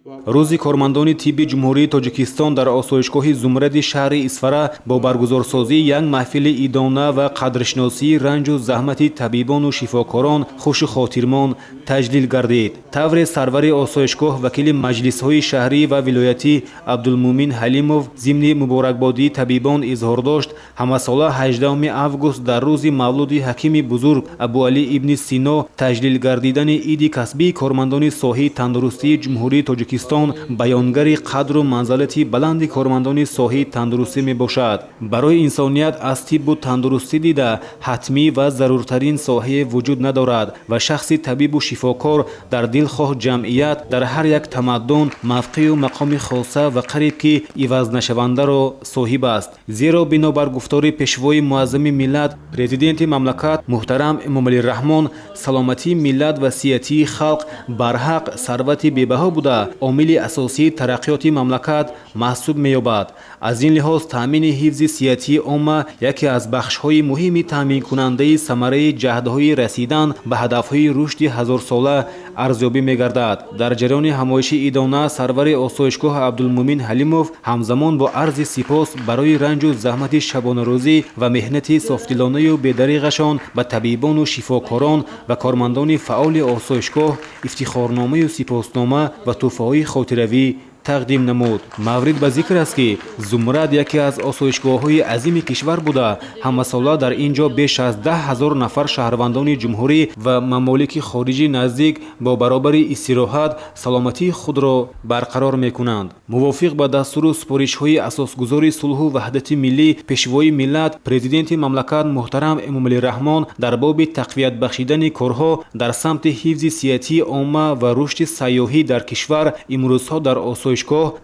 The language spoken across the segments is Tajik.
Рӯзи кормандони тибби Ҷумҳурии Тоҷикистон дар осоишгоҳи Зумради шаҳри Исфара бо баргузорсозии як маҳфили идона ва қадршиносии ранҷу заҳмати табибону шифокорон хушу хотирмон таҷлил гардид. Тавре сарвари осоишгоҳ, вакили маҷлисҳои шаҳрӣ ва вилоятӣ Абдулмуъмин Ҳалимов зимни муборакбодии табибон изҳор дошт, ҳамасола 18 август дар рӯзи мавлуди ҳакими бузург Абуалӣ ибни Сино таҷлил гардидани иди касбии кормандони соҳаи тандурустии Ҷумҳурии Тоҷикистон баёнгари қадру манзалати баланди кормандони соҳаи тандурустӣ мебошад. Барои инсоният аз тиббу тандурустӣ дида ҳатмӣ ва заруртарин соҳае вуҷуд надорад ва шахси табибу шифокор дар дилхоҳ ҷамъият, дар ҳар як тамаддун мавқеу мақоми хоса ва қариб ки ивазнашавандаро соҳиб аст. Зеро бинобар гуфтори Пешвои муаззами миллат, Президенти мамлакат муҳтарам Эмомалӣ Раҳмон, саломатии миллат ва сиҳатии халқ барҳақ сарвати бебаҳо буда, омили асосии тараққиёти мамлакат маҳсуб меёбад. Аз ин лиҳоз таъмини ҳифзи сиҳатии омма яке аз бахшҳои муҳими таъминкунандаи самараи ҷаҳдҳои расидан ба ҳадафҳои рушди ҳазорсола арзёбӣ мегардад. Дар ҷараёни ҳамоиши идона сарвари осоишгоҳ Абдулмуъмин Ҳалимов ҳамзамон бо арзи сипос барои ранҷу заҳмати шабонарӯзӣ ва меҳнати софдилонаю бедариғашон ба табибону шифокорон ва кормандони фаъоли осоишгоҳ ифтихорномаю сипоснома ва тӯҳфаҳои хотиравӣ тақдим намуд. Маврид ба зикр аст, ки Зумрад яке аз осоишгоҳҳои азими кишвар буда, ҳамасола дар ин ҷо беш аз 10 000 нафар шаҳрвандони ҷумҳурӣ ва мамолики хориҷӣ наздик бо баробари истироҳат саломатии худро барқарор мекунанд. Мувофиқ ба дастуру супоришҳои асосгузори сулҳу ваҳдати миллӣ, Пешвои миллат, Президенти мамлакат муҳтарам Эмомалӣ Раҳмон дар боби тақвият бахшидани корҳо дар самти ҳифзи сиҳатии омма ва рушди сайёҳӣ дар кишвар, имрӯзҳо дар осоишгоҳ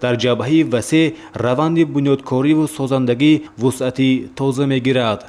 дар ҷабҳаи васеъ раванди бунёдкориву созандагӣ вусъати тоза мегирад.